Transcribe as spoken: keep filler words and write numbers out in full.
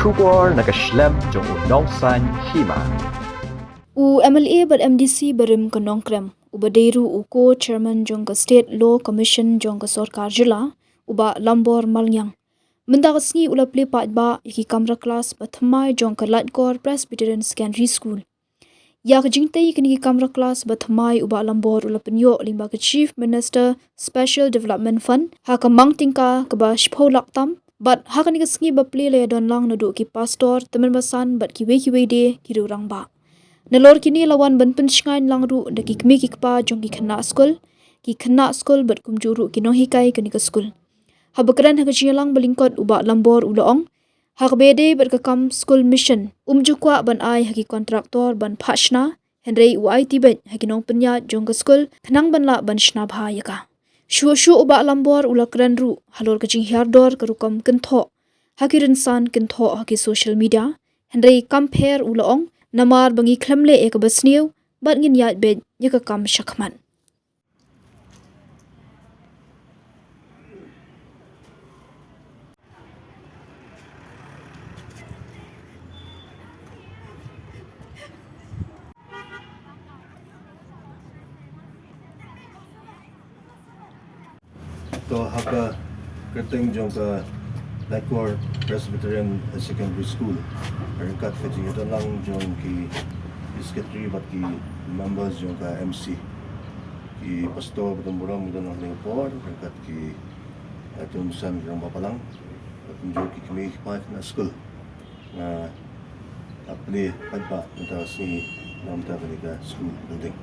Khubor na ka shlem jong u Nongsaiñ Hima. U M L A bad M D C barim ka Nongkrem, uba dei ruh u co-chairman jong ka State Law Commission jong ka Sorkar Jylla, u Bah Lambor Malngiang, mynta ka sngi u la plie paidbah ïa ki kamra klas ba thymmai jong ka Laitkor Presbyterian Secondary School. Ïa ka jingtei kine ki kamra klas ba thymmai u Bah Lambor u la pynïoh lyngba ka Chief Minister Special Development Fund ha ka mang tyngka kaba shiphew lak tam, bad ha kane ka sngi ba plie la ïadon lang naduh ki pastor, tymmen basan bad kiwei kiwei de ki riew rangbah. Nalor kine la wan ban pynshngaiñ lang ruh da ki kmie ki kpa jong ki khynnah skul, ki khynnah skul bad kumjuh ruh ki nonghikai kane ka skul. Haba kren ha ka jingïalang ba lyngkot, u Bah Lambor u la ong, ha kaba ïadei bad ka kam School Mission, um ju kwah ban ai ha ki kontraktor ban phah shna, hynrei u aiti beit ha ki nongpynïaid jong ka skul khnang ban lah ban shna bha ïa ka. Shuh shuh u Bah Lambor u la kren ruh halor ka jinghiar dor ka rukom kynthoh ha ki rynsan, kynthoh ha ki social media, hynrei kam pher, u la ong, namar ba ngi khlem leh ïa kaba sniew bad ngin ïaid beit ïa ka kam shakhmat. To ha ka kyrteng jong ka Laitkor Presbyterian Higher Secondary School, ryngkat ka jingïadon lang jong ki secretary bad ki members jong ka M C, ki pastor ba don burom ba don hangne ha ka por, ryngkat ki, eh, tymmen basan, ki rangbah balang, bad kumjuh ki kmie ki kpa na skul. Nga, ah, plie paidbah mynta ka sngi na bynta kane ka school building.